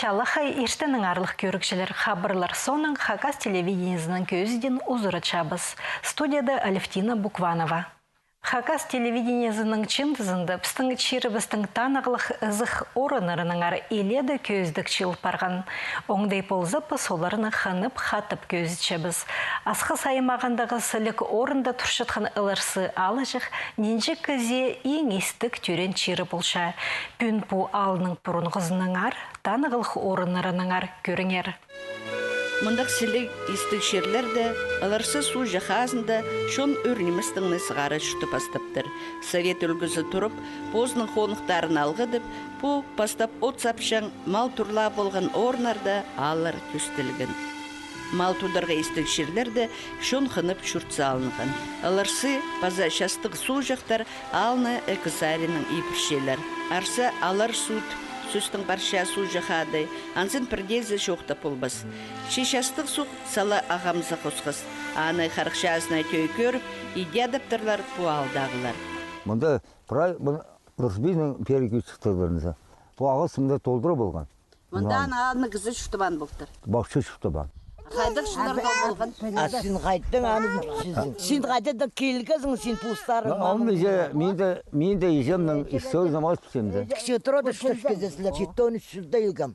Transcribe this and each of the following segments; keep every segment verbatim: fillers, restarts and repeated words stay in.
Алахай иртеннең, аарлығ кӧрігҷілер. Хабарлар соонаң Хакас телевидениезінің кӧзідиин узаратчабыс. Студияда Алевтина Букванова. Хакас телевидениезінің чыындызында пістің чирібістің танығлығ ызых орыннарынаңар илееде кӧзідіг чыыл парған. Оңдай полза, піс оларны хынып, хатап кӧзітчебіс. Асхыс аймағындағы сіліг орында турчатхан Ыларсы аалҷах нинҷе кізее иң истіг тӧреен чирі полча. Пӱӱн пу аалның пурунғызынаңар, танығлығ орыннарынаңар кӧріңер. Мындағ сіліг, истіг чирлерде, Ыларсы суғҷах аазында чон ӱр ниместең не сығара чуртап пастаптыр. Совет ӱлгӱзі турып, позының хоныхтарын алғыдып, пу пастап от сапчаң, мал турлаан полған орыннарда ааллар тӧстелген. Мал тударға истіг чирлерде чон хынып чурт салынған. Ыларсы паза Частығ суғҷахтар аалны ікі саринаң ибірчелер. Арса Алар суғ тіп сӧстің парча суғҷах ады, анзын пірдеезі чоохтап полбас. Че Частығ суғ сала ағамза хосхас. Аны харахчазына тӧӧй кӧріп, иди адаптырлар пу аалдағылар. Мында прай, мына Доржбиннің пері кӧзідіг тағларында. Пу ағас мында толдыра полған. Мында аның алнына кізі чуртабаан полтыр. Вообще чуртабаан. Хайдағ чылларда полған? А син хайдаң аны пілчезің? Син хайдаң килгезің, син постарың? Ну, ол мин дее, мин дее, мин дее іҷемнің истории намас пілчем дее. Кічіг турада чуртап килгезің, читон ӱс чылда килгем.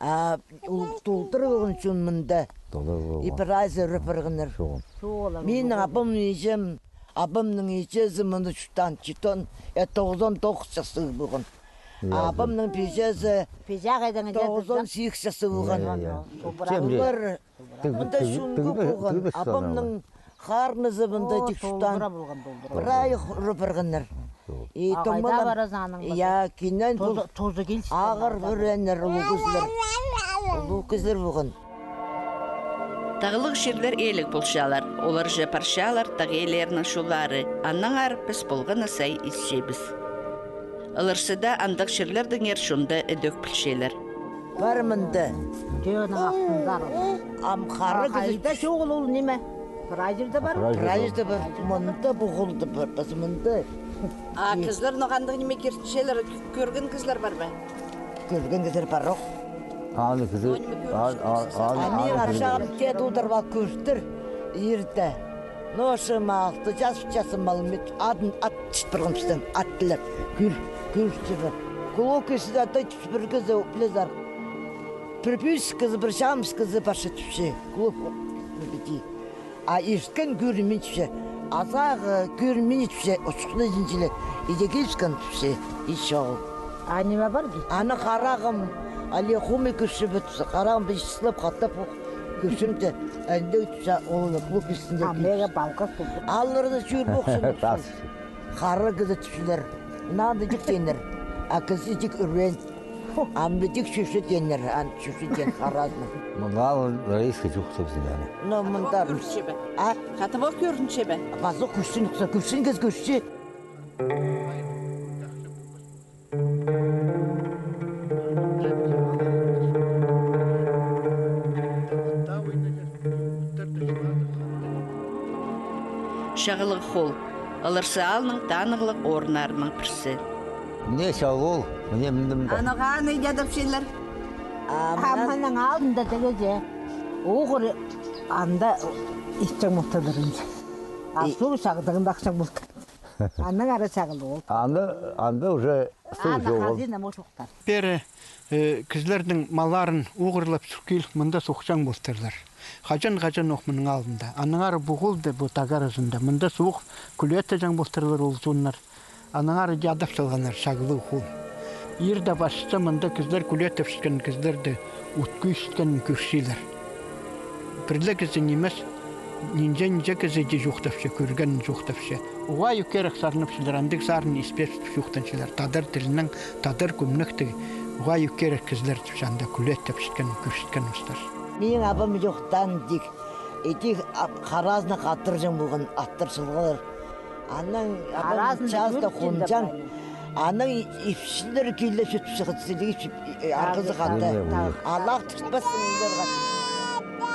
А ол толдыра полған чон мында. Толдыра полған. И прайзы ӱреп парғаннар. Минің абам, іҷем, абамның іҷезі мында чуртаан, читон, э, тоғызон тоғыс частығ полған. Абамның пиҷезі тоғызон сигіс частығ полған. Олар мында чон кӧп полған. Абамның харназы мында тик чуртаан. Прай ӱреп парғаннар. И томалар. Я, кинен пу ағыр пӱреннер, улуғ кізілер. Улуғ кізілер полған. Тағлығ чирлер ээліг полчалар, оларҷа парчалар тағ иелерінің чоллары, аннаңар піс полған на сай исчебіс. Ыларсыда андағ чирлердеңер чонда ідӧк пілчелер. Пар мында. Тӧӧнің астында. Ам хара кізі. Хайда чоғыл ол ниме? Прай чирде пар. Прай чирде пар. Мында пу холда пар, пас мында. А кізілер ноға андағ ниме киртінчелер, кӧрген кізілер пар ба? Кӧрген кізілер парох. Аны кізі. А мин арчағым тее тудар ба кӧртір ирде. Ноо чыма алты час, часым алып, адын ат чыт парған пістің, ат тілеп. Кӧр, кӧрчі бе. Кулок кізі ат чыт пар кізі, оплезар. Пір пӱс кізі, пір чамыс кізі парча тіпче. Кулок піти. А ирткен кӧрімін тіпче. Азағы кӧрімін тіпче. Очухны динчеле. Иде киліскен тіпче. Ичоғыл. А ниме пар ки? Аны харағым, али хумы кӧрчебіс, харағым, піс чыслап хатап ох кӧрчем де, андағ тіпче, ол клуб істінде. А меге балғас тіпче. Алларны чӧр похсын. Хара кізі тіпчелер. Наны тик тиеннер. А кізі тик ӱреен. Ам тик чӧрче тиеннер, ан чӧрче тиен харазны. Мынған раиска чох тіпче аны. Но мында. Хатап ох кӧрінче бе? А? Хатап ох кӧрінче бе? Пазох кӧрче, кӧрче кізі кӧрче. Чағылығ хол. Ыларсы аалның танығлығ орыннарының пірсі. Мына чағыл ол, мына мында, мында. Аны ноға аны иди адапчалар? А мының алдында тігізе. Оғыр анда итчең полтырлар. А суғ чағдығында ахчаң полтыр. Аннаң ара чағыл ол. Анда, анда уже суғ чоғыл. Пеер, э, кізілернің малларын оғырлап сӱргел, мында суғ чаң полтырлар. Хаҷан-хаҷан ох мының алдында. Аннаңар пу холда, пу тағ аразында. Мында суғ кӱлетеҷең полтырлар ол чоннар. Аннаңар иди адап салғаннар чағылығ хол. Ирде пасча мында кізілер кӱлетепчеткен, кізілерді утхуйчатханын кӧрчелер. Пір ле кізі нимес, нинҷе-нинҷе кізі иди чоохтапча, кӧргенін чоохтапча. Уғаа ӧкерек сарнапчалар, андағ сарын испеспіс чоохтанчалар. Тадар тілінең, тадар кӧмнектіг, уғаа ӧкерек кізілер тіпче, анда кӱлетепчеткен, кӧрчеткен устар. Минің абам чоохтаан тик, иди харазны хатырҷаң полған, аттар чылғалар. Анаң абам чазыда хонҷаң. Анаң ипчілер киліп чӧртіп чыхтылар, арғызы хада. Алах тыртпас сыңдарға.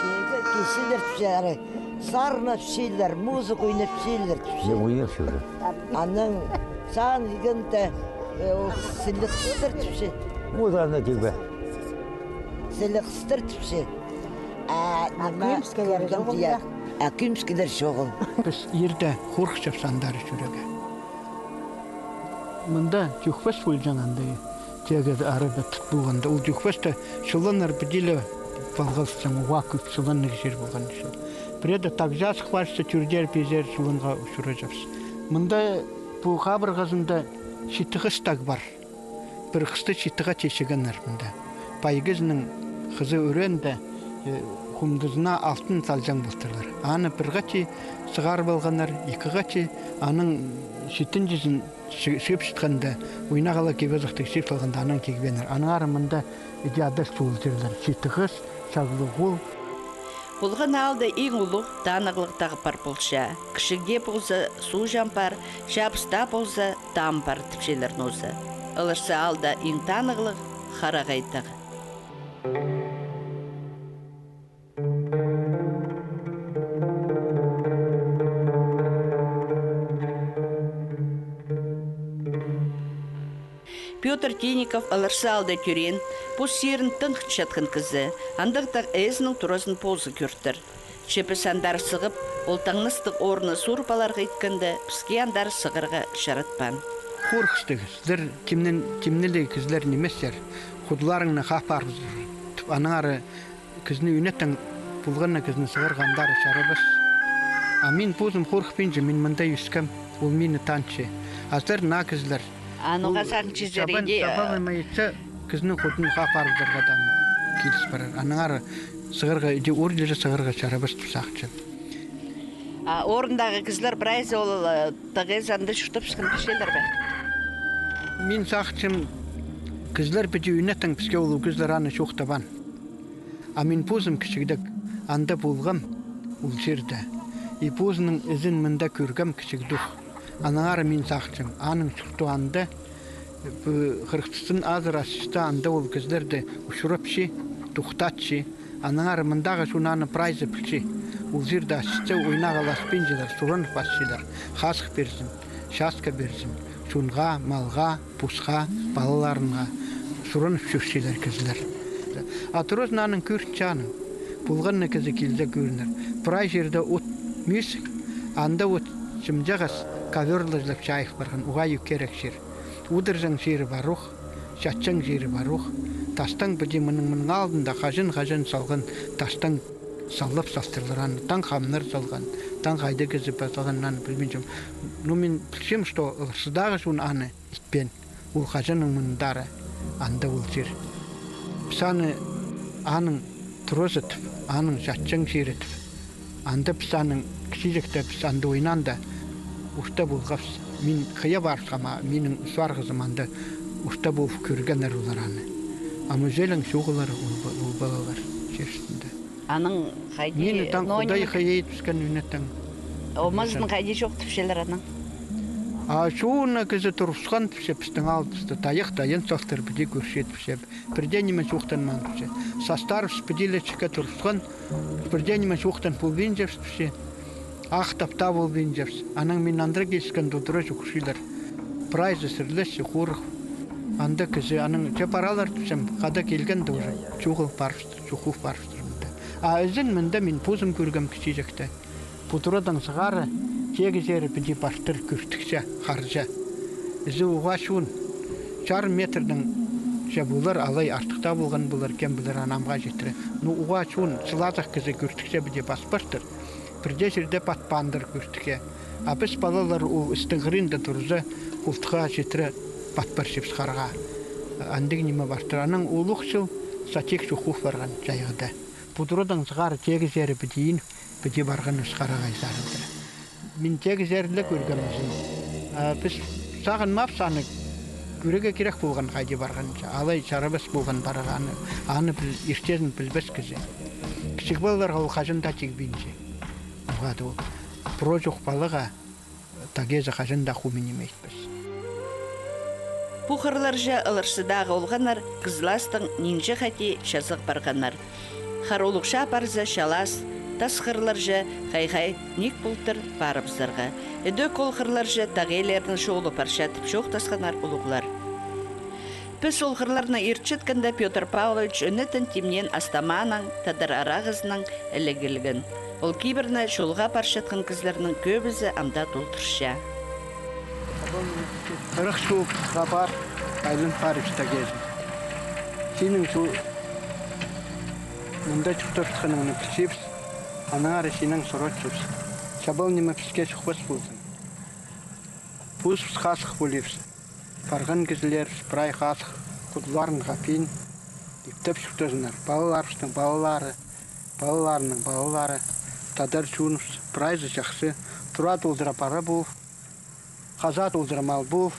Кеге кисілер тіпчелер, сарнапчалар, музыка ойнапчалар тіпче. Анаң саан килгенде, э, ол сіліктер тіпче. Музыканы килбе. Сіліг хыстар тіпче. А, а ниме, кӧміскелер чоғыл, я. А кӧміскелер чоғыл. Піс ирде хорыхчабыс андар чӧрерге. Мында чӧкпес полҷаң андағ. Тегі арада тут полғанда. Ол чӧкпесте чыланнар піди ле палғалысчаң, уғаа кӧп чыланнығ чир полған чох. Пірееде тағ чазых парча, тӧртер-пизер чыланға учураҷаңмыс. Мында пу хабырғазында читі хыс тағ пар. Пір хысты читіге тиҷегеннер мында. Пай кізінің хызы ӱреенде, э, хумдызына алтын салҷаң полтырлар. Аны пір хати сығарып алғаннар, ікі хати, аның читінҷізін чы-, чыып чатханда, ойнағ ала кип-азахтығ чыып салғанда, анаң кигбееннер. Аннаңар мында іди адал чол чирлер. Читі хыс, чаглығ хол. Полған аалда иң улуғ танығлығ тағ пар полча. Кічігде полза, суғҷаң пар, чабыста полза, таам пар тіпчелер нооза. Ылырсы аалда иң танығлығ Харағай тағ. Пётр Тинников Ылырсы аалда тӧреен, пос чирін тың чатхан кізі, андағ тағ ээзінің туразын позы кӧртір. Че піс андар сығып, ол таңнастығ орны суурып аларға иткенде, піске андар сығарға чаратпаан. Хорыхтығ, сірер тимнен-, тимнеліг кізілер нимессер, худыларыңны хапарыбызар, тіп, аннаңар кізіні ӱнеттең полған на кізіні сығарға андар чарабас. А мин позым хорыхпинчам, мин мында ӧскем, ол мині танча. А сірер наа кізілер. А ноға сағынчазар, чаба-, иди, чабалмай итсе, кізінің худын хапарыбызарға даа киліс парар. Аннаңар сығарға, іди ӧрдері сығарға чарабас тіп сағынчам. А орындағы кізілер прайзы ол, э, тағ ээзі анда чуртапчатхан пілчелер бе? Мин сағынчам, кізілер піди ӱнеттең піске ол кізілер аны чоохтабаан. А мин позым кічігдең анда полғам, ол чирде. И позының ізін мында кӧргем кічігдең. Аннаңар мин сағынчам, аның чурты анда, пу хырыхтастаң азыра асчатса, анда ол кізілерні учурапча, тохтатча. Аннаңар мындағы чон аны прайзы пілче. Ол чирде асчатса, ойнағ ала аспинчалар, суранып асчалар. Хазых пирзін, часка пирзін, чонға, малға, посха, палаларынға суранып чӧрчелер кізілер. А туразын аның кӧрінче аның. Полған на кізі килзе кӧрінер. Прай чирде от мӧзік, анда от чымҷағас, ковёр ла чылап чайых парған, уғаа ӧк кирек чир. Одырҷаң чирі парох, чатчаң чирі парох. Тастаң піди мының, мының алдында хаҷан-хаҷан салған тастаң саллап салтырлар аны. Таң хамнар салған, таң хайда кізі пазалған, аны пілбинчем. Но мин пілчем, что Ылырсыдағы чон аны итпеен. Ол хаҷаннаң мындары анда ол чир. Піс аны, аның туразы тіп, аның чатчаң чирі тіп. Анда піс аның кічіҷекте піс анда ойнаанда орта полғабыс. Мин хыйа парыбысхам, а минің ӱс пар хызым анда орта полып кӧргеннер олар аны. А мӱзелең чоғыллар ол, ол палалар чир ӱстӱнде. Анаң хайди, мині таң Худай хыйа итпіскен ӱнеттең. Омазын хайди чоохтапчалар анаң? А чоон на кізі турыбысхан тіпче, пістің аалдыбыста тайах-тайан салтыр піди кӧрче тіпче. Пірдее ниме чоохтанмаан тіпче. Састарыбыс піди ле чіке турыбысхан, пірдее ниме чоохтан полбинчабыс тіпче. Ах тап таа полбинчабыс. Анаң мин андыра киліскенде, удура чох кізілер. Прайзы сірлесче, хорых. Анда кізі, анаң че паралар тіпчем, хада килгенде уже чоғыл парыбыстыр, чох пол парыбыстыр мында. А ізін мында мин позым кӧргем кічіҷекте. Пу турадаң сығара тегі чері піди партыр кӧртікче, харҷа. Ізі уғаа чоон, чарым метрдең че полар, алай артых таа полған полар, кем пілер, аны амға читіре. Ну, уғаа чоон, чылазах кізі кӧртікче піди пас партыр. Пірдее чирде патпаандыр кӧртікке. А піс, палалар, ол істің хыринда турза, хултыхха читіре пат парчабыс харға. Андағ ниме партыр. Анаң улуғ чыл сатик чох пол парған чайғыда. Пу турадаң сығара тегі чері піди ин, піди парған ӱс Харағай сарында. Мин тегі черле кӧргем ізін. А піс сағынмаабыс аны, кӧрерге кирек полған хайди парғанын. Алай чарабас полған парарға аны, аны піл-, иртезін пілбес кізі. Кічіг палаларға ол хаҷан даа тигбинче. Уғаа даа ол. Пірее чох палаға тағ ээзі хаҷан даа хомай ниме итпес. Пу хырларҷа Ылырсыдағы олғаннар Кызластың нинҷе хати чазағ парғаннар. Хар улуғ чаа парза, чалас, тас хырларҷа хай-хай ниик полтыр парыбызарға. Ідӧк ол хырларҷа тағ ээлернің чолы парча тіп чоохтасханнар улуғлар. Піс ол хырларны иртчеткенде, Пётр Павлович ӧнетін тимнеен астамаанаң тадар арағызынаң іле килген. Ол кибірні чолға парчатхан кізілернің кӧбізі ам даа толдырча. Ырах суғ хабар айлан парыбыс таа килді. Синің су мында чуртасханыңны пілчебіс, аннаңар синең сурапчабыс. Чабал ниме піске чухпас ползын. Позыбыс хазых полибыс. Парған кізілерібіс прай хазых худыларын хапин, иптеп чуртазыннар. Палаларыбыстың палалары, палаларының палалары, тадар чоныбыс прайзы чахсы, тура толдыра пара полып, хаза толдыра мал полып,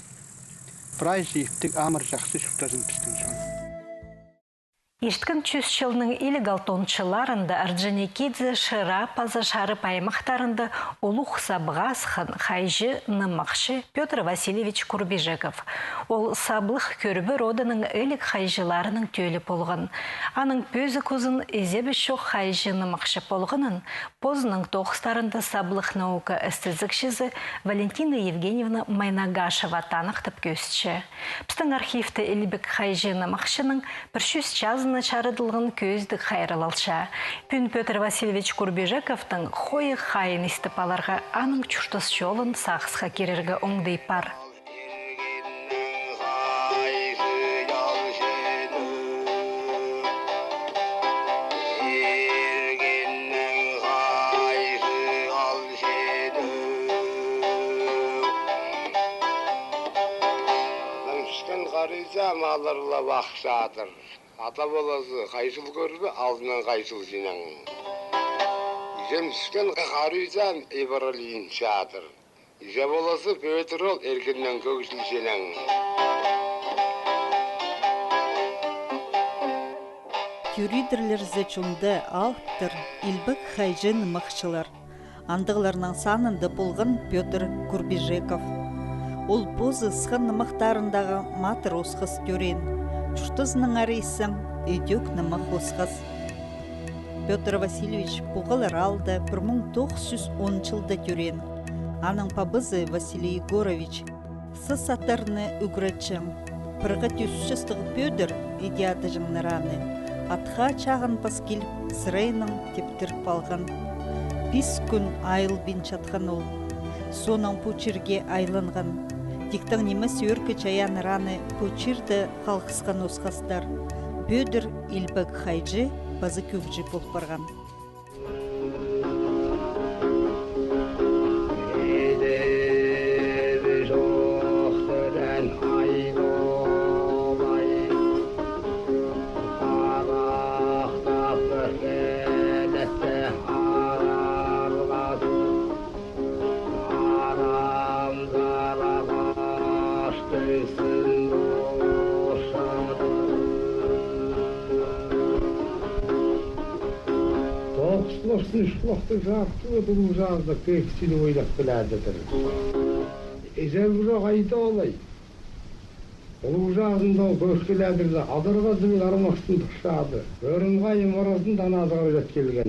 прайзы иптіг амыр чахсы чуртазын пістің чон. Ирткен чӱс чылның илиг алтон чылларында Орджоникидзе, Шира паза Шарып аймахтарында улуғ саблығ асхан хайҷы-нымахчы Пётр Васильевич Курбижеков. Ол саблығ Кӧрбі родының илиг хайҷыларының тӧлі полған. Аның пӧзік узын изебі чох хайҷы-нымахчы полғанын позының тоғыстарында саблығ наука істезігҷізі Валентина Евгеньевна Майнагашева таныхтап кӧзітче. Пістің архивте илбек хайҷы-нымахчының пір чӱс чазына чарыдылған кӧзідіг хайраллалча. Пӱӱн Пётр Васильевич Курбижековтың хойығ хайиин истіп аларға, аның чуртас чолын сағысха кирерге оңдай пар. Мынҷаң піскен хариза маллар ла ах чатыр. Ада полазы хайҷыл кӧрбе, алнынаңар хайҷыл чиинең. Иҷем піскен хариза ибірілін чатыр. Иҷе полазы Пётр ол иргеннең кӧгҷіл чиинең. Тӧридірлерзі чонда алыптыр илбек хайҷы-нымахчылар. Андағларның санында полған Пётр Курбижеков. Ол позы ысхан нымахтарындағы матыр осхас тӧреен. Чуртазынаңар исчең, идӧк нымах осхас. Пётр Васильевич Пуғалар аалда пір муң тоғыс чӱс онынҷы чылда тӧреен. Аның пабазы Василий Егорович сас атарны ӱгретчең. Пырға тӧс частығ Пӧдір, иди адаҷаңнар аны, атха чағын пас киліп, сырайнаң тептіріп алған. Пис кӱн айылбин чатхан ол. Соонаң пу чирге айланған. Тиктең нимес ӧӧркі чайааннар аны пу чирде халғысхан осхастар. Пӧдір илбек хайҷы паза кӧгҷі полып парған. Тоғыс ползын, ӱс кулахтығ чарыхтығ, улуғ чазыда кӧп кізі ойлап киледір. Изер уже хайда олай. Улуғ чазында кӧп киледір де, адарға тӱбіл армахтың тыхчады. Ӧрін-хайым аразында ана азығыр чат килген.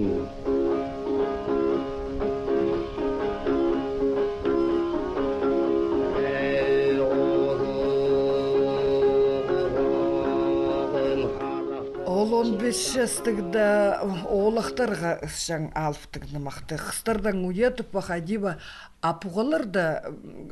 Ол он пис частығда оолахтарға ысчаң алыптығ нымахты. Хыстардаң уятып па, хайди ба, а пуғаларда, м,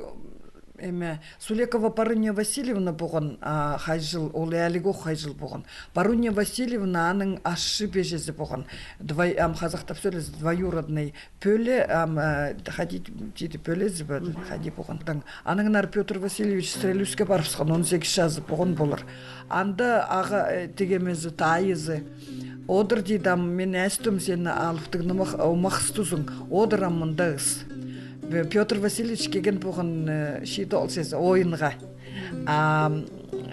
эме, Сулекова Паруня Васильевна поған, а, хайҷыл, ол ӧліг ох хайҷыл поған. Паруня Васильевна аның асчы-пеҷезі поған. Двой-, ам, хазахтап сӧлезең, двоюродный пӧле, ам, а, хайди тиді, пӧлезі бе, хайди поған. Анаң анар Пётр Васильевич Стрелюске парыбысхан, он сигіс чазы поған полар. Анда аға, э, тігемезі, тайызы. Одыр, тиді, ам, мин ӧстім, син алыптығ нымах, омахыс тузың. Одыр, ам, мында ыс. Пе-, Пётр Васильевич килген поған, э, чиит ол сес ойынға. А, м,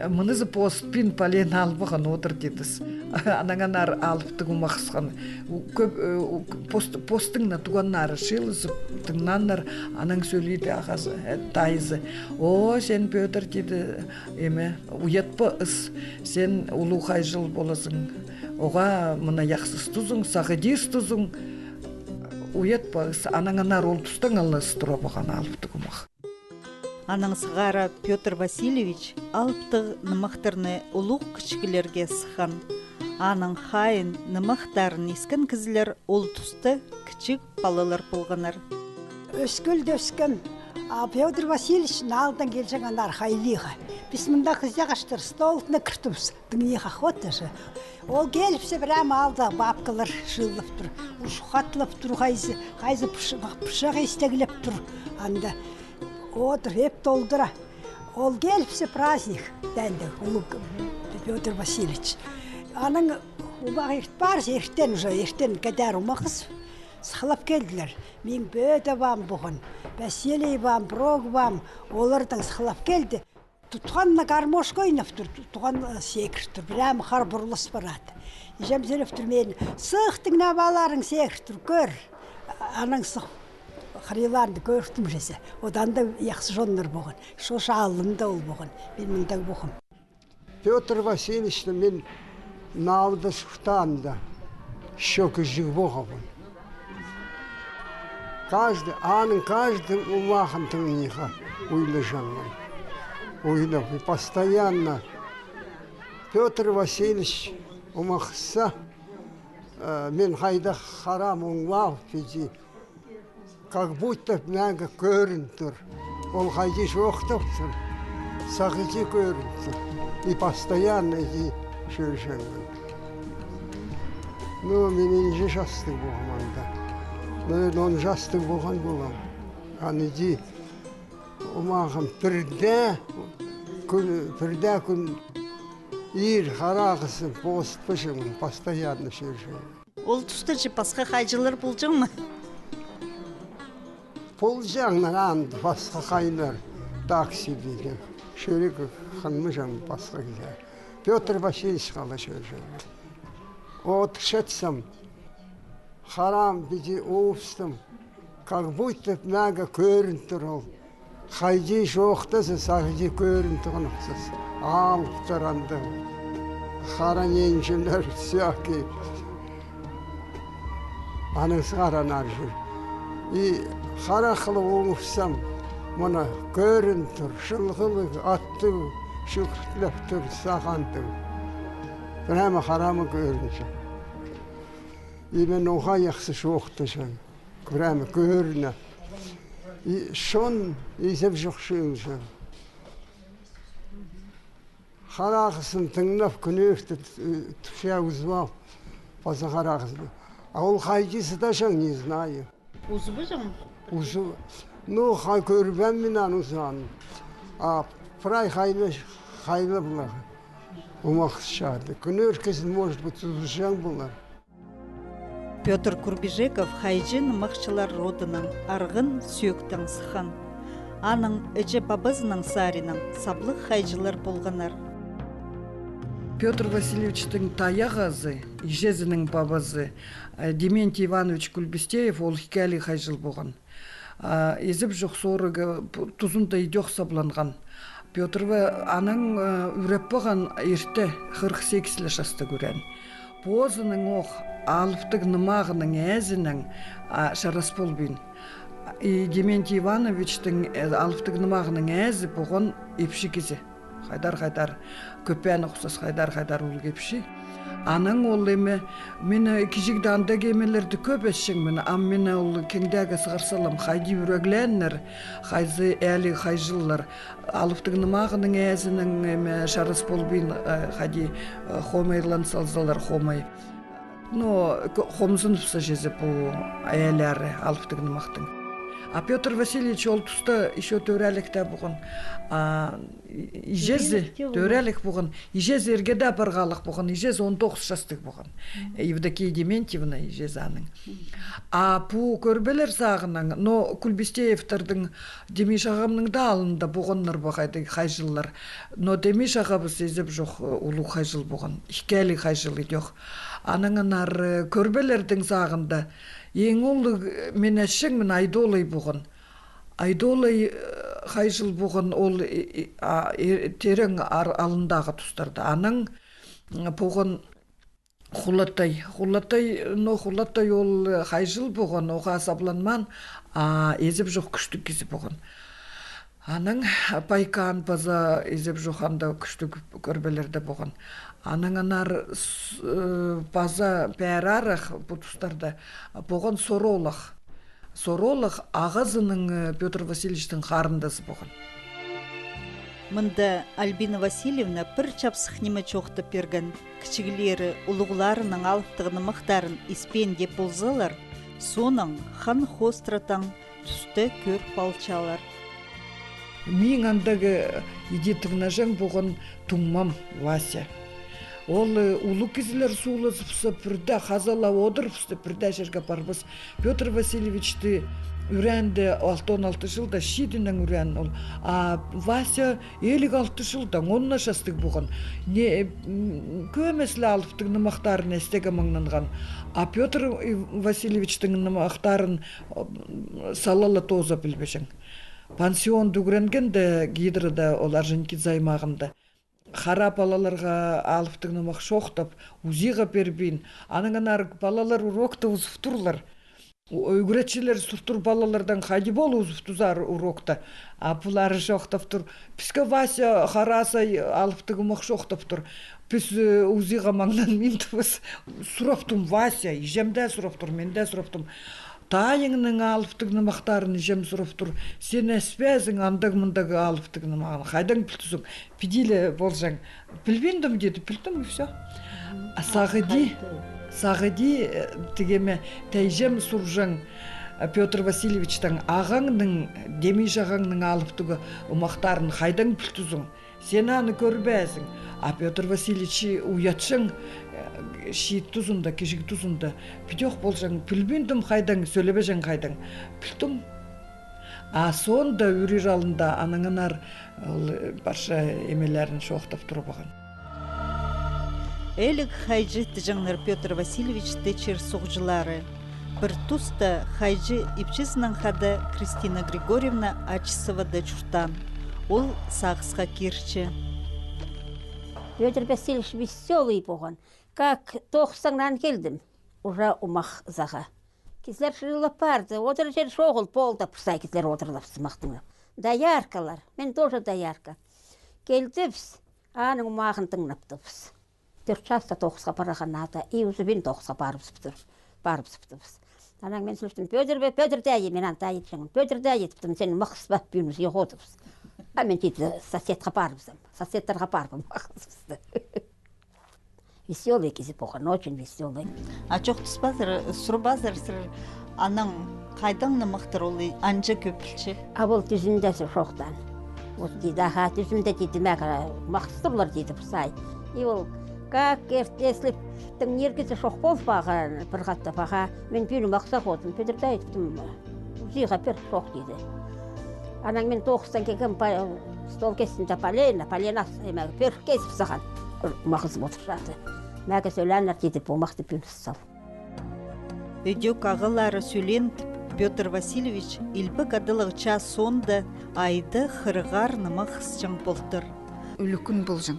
мынызы постпин пален албаған, одыр, тидіс. Анаң анар алыптығ омахысхан. У-, кӧп, э, у-, к-, пост-, постың на туғаннары чыылызып тыңнаннар, анаң сӧлиді ағазы, э, тайызы. О, син, Пётр, тиді, эме, уятпа ыс, син улуғ хайҷыл полазың. Оға мына яхсыс тузың, сағыдис тузың, уятпа ыс, анаң анар ол тустаң ла ыс тура поған алыптығ омах. Анаң сығара Пётр Васильевич алыптығ нымахтарны улуғ-кічіглерге сыххан. Аның хайиин, нымахтарын искен кізілер ол туста кічіг палалар полғаннар. Ӧскӧлде ӧскем, а Пётр Васильевич налдан килҷең анар хайлиға. Піс мында хызыҷағастар столдың кіртібіс, тыңнирға охота же. Ол киліпсе, прямо алда бабкалар шыыллап тур, ушхатлап тур, хайзы, хайзы пыш-, пышах истеглеп тур. Анда одыр, ӧп толдыра. Ол киліпсе праздник, теңде, улуғ Пётр Васильевич. Анаң омағ ирт парза, иртен уже, иртен кедер омағыс сыхлап келділер. Мин пӧде паам пуған, Василий паам, Прок паам, олардаң сыхлап келді. Тутханына гармошка ойнап тур, тутхан, э, секір тур, прямо хар пурлас парады. Иҷем сӧлеп тур, мин сых тыңнап аларың, секір тур, кӧр. Анаң сых хыриларны кӧрдім чізе. Одан да яхсы чоннар пуған. Шо чалында ол пуған. Мин мындағ пуғам. Пётр Васильевичті мин налда чуртаанда, ещё кічіг пуғабын. Каждый, аның каждый омағын тыңнирға ойлаҷаңмын. Ойлап, и постоянно Пётр Васильевич омахса, э, мин хайдағ харам оңлап, иди, как будто мағаа кӧрін тур. Ол хайди чоохтап тур, сағыҷы кӧрін тур. И постоянно иди чӧрҷеңмін. Ну, мин нинҷе частығ пуғам анда. Наверное, он частығ пуған полам. Аны иди омағым пірдее кӱн, пірдее кӱн ир харағызын позытпаҷаңмын, постоянно чӧрҷеңмін. Ол туста че пасха хайҷылар полҷаң ма? Полҷаңнар анда пасха хайлар, так себе. Чӧрерге хынмаҷаң пасха кізі. Пётр Васильевич хала чӧрҷең. Одырчатсам, харам иди устым. Как будто мағаа кӧрін тур ол. Хайди чоохтаза, сағыҷы кӧрін тур охсас. Алыптар анда. Хара нинҷелер всякий. Анаң сығара анар чӧр. И харахлығ оңыпсам, мына кӧрін тур, чылғылығ, аттығ, чӱгӱртлеп тур, сағандығ. Прямо харамы кӧрінче. И мин оға яхсы чоохтаҷаң. Прямо кӧріне. И чон изеп чох чыылҷаң. Харағызын тыңнап, кӱнӧрте, э, тӱсче узып ал. Паза харағызын. А ол хайди сыдаҷаң, не знаю. Узыбаҷаң? Узы-, ну, ха, кӧрбеем мин аны узаанын. А прай хайлы, хайлы полар. Омахчады. Кӱнӧркезін, может быть, узаҷаң полар. Пётр Курбижеков хайҷы-нымахчылар родынаң, арғын сӧӧктең сыххан. Аның іҷе-пабазының саринаң саблығ хайҷылар полғаннар. Пётр Васильевичтің тайағазы, іҷезінің пабазы, э, Дементий Иванович Кульбистеев, ол ікӧліг хайҷыл полған. А, изеп чох сорығы пу-, тузында идӧк сабланған. Пётр Ва-, анаң, э, ӱреп парған ирте, хырых сигіс ле частығ ӱреен. Позының ох алыптығ нымағының ээзінең, а, чарас полбин. И Дементий Ивановичтің, э, алыптығ нымағының ээзі полған ипчі кізі. Хайдар-хайдар кӧп пеен охсас, хайдар-хайдар улуғ ипчі. Анаң ол эме, мин, э, кічігде андағ эмелерні кӧп исчеңмін, ам мин ол кеңдееге сығар салам, хайди ӱреглееннер, хайзы ээли хайҷыллар, алыптығ нымағының ээзінең, эме, чарас полбин, э, хайди, э, хомайлан салзалар, хомай. Но к-, хомзынып сыхчазы пу ээлері алыптығ нымахтың. А Пётр Васильевич ол туста ещё тӧрелік тее полған. А, и-, иҷезі тӧрелік полған. Тӧрелік полған. Иҷезі иргеде парғалығ полған. Иҷезі он тоғыс частығ полған. Мгм. Евдокия Дементьевна иҷезі аның. Мгм. А пу кӧрбелер сағынаң, но Кульбистеевтердің Демиш ағамның даа алнында полғаннар ба хайдағ хайҷыллар. Но Демиш ағабыс изеп чох, э, улуғ хайҷыл полған. Ікӧліг хайҷыл идӧк. Анаң анар, э, кӧрбелердің сағында иң улуғ, э, мин исчеңмін, Айдолай полған. Айдолай, э, хайҷыл полған ол, э, э, а, э, терең ар-, алындағы тустарда. Анаң, м, полған Хулатай. Хулатай, но Хулатай ол, э, хайҷыл полған, оға сабланмаан, а изеп чох кӱстіг кізі полған. Анаң Пайкаан паза изеп чох анда кӱстіг кӧрбелерде поған. Анаң анар с-, э, паза пеер арах пу тустарда поған Соролах. Соролах ағазының, э, Пётр Васильевичтің харындазы поған. Мында Альбина Васильевна пір чапсых ниме чоохтап пирген. Кічіглері улуғларының алыптығ нымахтарын испеен дее ползалар, соонаң хан хоостыра таң туста кӧріп алчалар. Миң андағ иди тыңнаҷаң поған туңмам Вася. Ол, э, улуғ кізілер суулазыбысса, пірдее хазала одырыбысса, пірдее чирге парыбыс. Пётр Васильевичті ӱреенде, алты он алты чылда чидінең ӱреен ол. А Вася илиг алты чылдаң, оннаң частығ поған. Не, м, кӧмес ле алыптығ нымахтарын істеге маңнанған. А Пётр Васильевичтің нымахтарын, м, сала ла тооза пілбеҷең. Пансионда ӱгренгенде, Гидрада, ол Орджоникидзе аймағында, хара палаларға алыптығ нымах чоохтап, УЗИ-ға пирбин. Анаң анар палалар урокта узуп турлар. Ӱгретчілер суртыр палалардаң, хайди пол узуп тузар урокта. А пулар чоохтап тур. Піске Вася харасай алыптығ нымах чоохтап тур. Піс, э, УЗИ-ға маңнанмин тубыс. Сурап тум Вася, иҷем дее сурап тур, мен дее сурап тум. Тайыңның алыптығ нымахтарын иҷем сурап тур. Син іспезің андағ-мындағ алыптығ нымахты. Хайдаң пілтізің? Піди ле полҷаң. Пілбиндім, тиді, пілдім, и всё. А сағиди, сағиди, э, тігеме, тайҷам сурҷаң, э, Пётр Васильевичтең, ағаңның, Демиҷ ағаңның алыптығ нымахтарын хайдаң пілтізің? Син аны кӧрбеезің. А Пётр Васильевич уятчаң, э, чиит тузында, кічіг тузында. Піди ох полҷаң, пілбиндім хайдаң, сӧлебеҷең хайдаң. Пілдім. А соонда ӱрир алнында анаң анар ол, э, парша эмелерін чоохтап турбаған. Иліг хайҷы тіҷеңнер Пётр Васильевичті чир-суғҷылары. Пір туста хайҷы ипчізінең хада Кристина Григорьевна Ачысова даа чуртаан. Ол сағысха кирче. Пётр Васильевич весёлый поған. Как тоғысханнаң килдім, уже омах ызаға. Кізілер чыылып парды, одырар чир чоғыл полды, пір сай кізілер одырып сымахтың. Дояркалар, мен тоже доярка. Килдібіс, аның омағын тыңнаптыбыс. Тӧрт часта тоғысха парған ада, и уже пӱӱн тоғысха парыбызыптыр, парыбызыптыбыс. Анаң мен сӧлештім, Пётр бе, Пётр дее, мен аны даа итчеңмін, Пётр дее, тіптім, сен махсыспа, пӱӱн ӱзе ходыбыс. А мен тиді соседха парыбызам, соседтерге парыбам махсысты. Весёлый кізі поған, очень весёлый. А чоохтаспазар, сурбазар сірер, анаң хайдаң нымахтар ол анҷа кӧп пілче? А ол тӱзінде чоохтаан. Вот тиді, аха, тӱзінде тиді, мағаа махсырлар тиді пір сай. И ол, как, если тың ниргізі чох полбаан, пір хатап, аха, мен пӱӱн махса ходым, Пётр дее, тіптім, УЗИ-ға пир, чох тиді. Анаң мен тоғыстаң килгем, па-, стол кистінде полено, полено, эме, пӧрік кизіп салған. Махсып одырчады. Мағаа сӧлееннер тиді, пу омахты пӱӱн сал. Ідӧк ағалары сӧлеен тіп, Пётр Васильевич илбек адалығ час соонда айда хырығ аар нымах ысчаң полтыр. Ӱлӱкӱн полҷаң.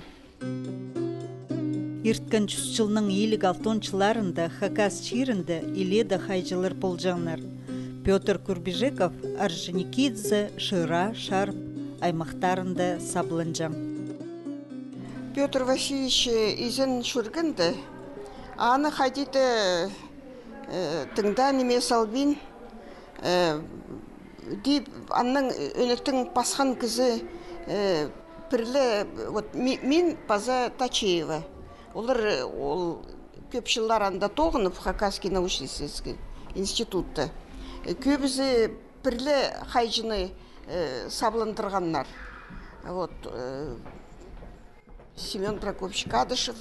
Ирткен чӱс чылның илиг алтон чылларында Хакас чирінде илееде хайҷылар полҷаңнар. Пётр Курбижеков Орджоникидзе, Шира, Шарп аймахтарында сабланҷаң. Пётр Васильевич, э, изен чӧргенде, аны хайди-да, э, тыңда ниме салбин, э, Даа аннаң ӧнетін пасхан кізі, э, пірле, вот, ми-, мин паза Тачеева. Олар, э, ол кӧп чыллар анда тоғынып, Хакасский научно-исследовательский институтта. Э, кӧбізі пірле хайҷыны, э, сабландырғаннар. Вот, э, Семён Прокопьевич Кадышев.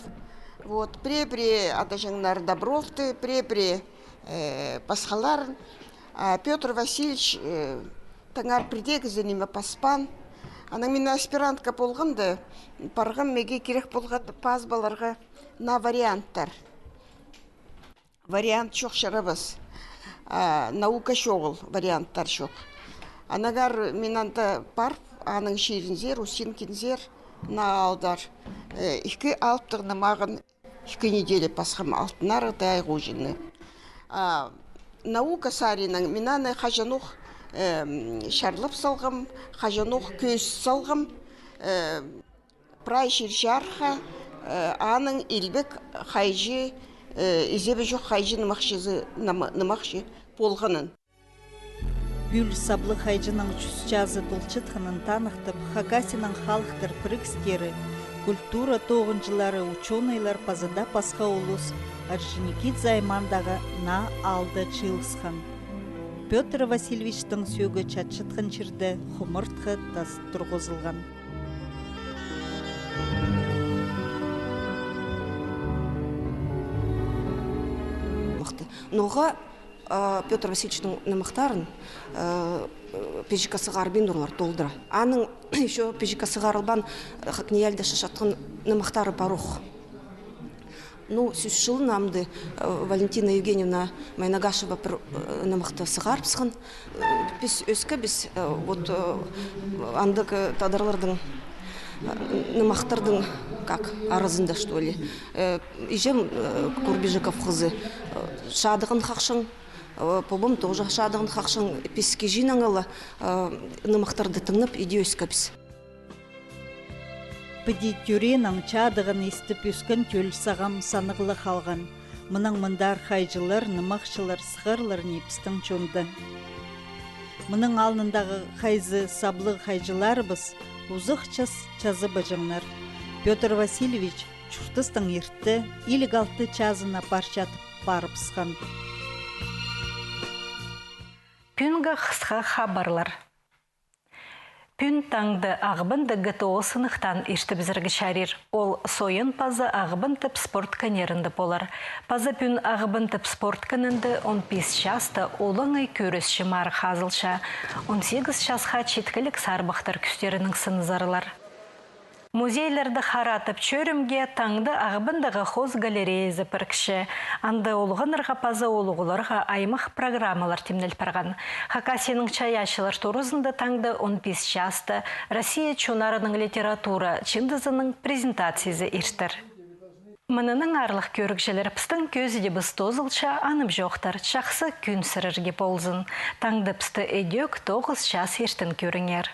Вот, пірее-пірее адаҷаңнар Добровты, пірее-пірее, э, пасхаларын. А Пётр Васильевич, э, таңар пірдеезі ниме паспаан. Анаң мин аспирантка полғанда, парғам, мағаа кирек полған пазып аларға наа варианттар. Вариант чох чарабас. А, наука чоғыл, варианттар чох. Аннаңар мин анда парып, аның чирінзер, Усинкинзер, наа аалдар. Э, ікі алыптығ нымағын ікі неделя пасхам, «Алтын Арығ» даа «Ай Хуҷаны». А, наука саринаң мин аны хаҷанох Эм, чарлап салғам, хаҷанох кӧс салғам, э, прай чир чарыхха, э, аның илбек хайҷы, э, изебі чох хайҷы нымахчызы, ным-, нымахчы полғанын. Пӱӱл саблығ хайҷының чӱс чазы толчатханын таныхтап, Хакасияның халыхтар пірігістері, культура тоғынҷылары, учёныйлар паза даа пасха улус Орджоникидзе аймаандағы наа аалда чыылысхан. Пётр Васильевичтің сӧӧгі чатчатхан чирде хумартхы тас турғызылған. Мыхты. Ноға, а, Пётр Васильевичтің нымахтарын, а, пиҷекке сығарбин олар толдыра. Аның ещё пиҷекке сығарылбаан, а, ХакНИИЯЛИ-да чатчатхан нымахтары пар ох. Ну, сӱс чылын амды, э, Валентина Евгеньевна Майнагашева пір, э, нымахты сығарыбысхан. Э, піс ӧскебіс, э, вот, э, андағ, э, тадарларның, э, нымахтарның, как, аразында, что ли. Э, иҷем, э, Курбижеков хызы, э, чадығын хахшаң, э, пабам тоже чадығын хахшаң, піс кізінің ала, э, нымахтарды тыңнап, иди ӧскебіс. Піди тӧреенің чадығын истіп ӧскен тӧл сағам санығлығ халған. Мынаң мындар хайҷылар, нымахчылар сығарлар ни пістің чонда. Мының алнындағы хайзы саблығ хайҷыларыбыс узах час чазы баҷаңнар. Пётр Васильевич чуртастың иртті, илиг алты чазына пар чатып парыбысхан. Пӱӱнгі хысха хабарлар. Пӱӱн таңда Ағбанда ГТО сыныхтаан иртібізерге чарир. Ол Сойын паза Ағбан тіп спорт кінерінде полар. Паза пӱӱн Ағбан тіп спорт кінінде он пис часта олаңай кӧрісчі марығ хазылча. Он сигіс часха читкелік сарбахтар кӱстерінең сынызарлар. Музейлерді харатып чӧрімге таңда Ағбандағы хоос галереязы пірікче. Анда олғаннарға паза улуғларға аймах программалар тимнел парған. Хакасияның чайаачылар туразында таңда он пис часта Россия чоннарының литература чыындызының презентациязы иртер. Мынынаң, аарлығ кӧрігҷілер, пістің кӧзідібіс тоозылча, анымҷохтар, чахсы кӱн сірерге ползын. Таңда пісті ідӧк тоғыс час иртен кӧріңер.